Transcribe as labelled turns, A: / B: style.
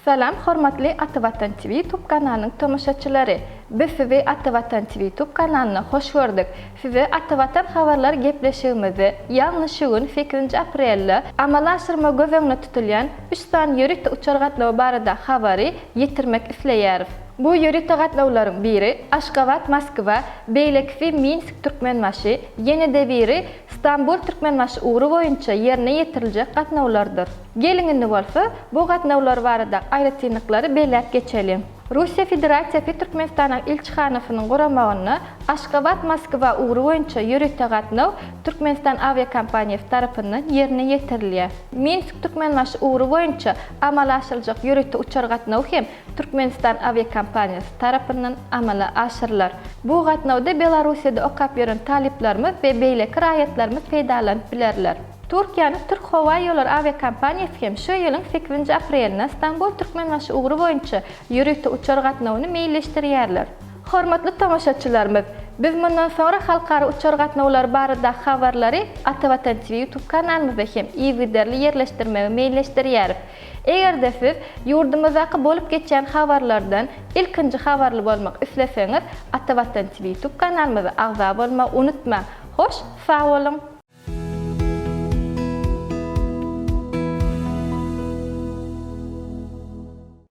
A: Salam hormatly Ata Watan TV YouTube kanalynyň tomaşaçylary! Biz sizi Ata Watan TV YouTube kanalyna hoş gördük. Size Ata Watan habarlar gepleşigimizde, ýagny şu gün sekizinji aprelde amala aşyrma göz öňünde tutulýan üç sany ýörite uçar gatnawy barada habary ýetirmek isleýäris. Bu ýörite gatnawlaryň biri Aşgabat, Moskwa, beýlekisi Minsk, Türkmenbaşy, ýene-de biri Stambul, Türkmenbaşy ugry boýunça ýerine ýetiriljek gatnawlardyr. Geliň indi bolsa, bu gatnawlar barada aýratynlyklary belläp geçeliň. Russiýa Federasiýasy Türkmenistanyň ilçihanasynyň guramagynda Aşgabat, Moskwa ugry boýunça ýörite gatnaw Türkmenistan awiakompaniýasy tarapyndan ýerine ýetirilýär. Minsk, Türkmenbaşy ugry boýunça amala aşyryljak ýörite uçar gatnawy hem Türkmenistan awiakompaniýasy tarapyndan amala aşyrylar. Bu gatnawda Belarussiýada okap ýören talyplarymyz we beýleki raýatlarymyz peýdalanyp bilerler. Türkiýäniň Türk howaýollary awiakompaniýasy hem şu ýylyň sekizinji aprelinde Stambul-Türkmenbaşy ugry boýunça ýörite uçar gatnawyny meýilleşdirýärler. Hormatly tomaşaçylarymyz, biz mundan soňra halkara uçar gatnawlary baradaky habarlary Atavatan TV YouTube kanalymyzda hem yzygiderli ýerleşdirmegi meýilleşdirýäris. Eger-de siz ýurdumyzdaky bolup geçýän habarlardan ilkinji habarly bolmak isleseňiz, Atavatan TV YouTube kanalymyza agza bolmagy unutmaň. Hoş, sag boluň!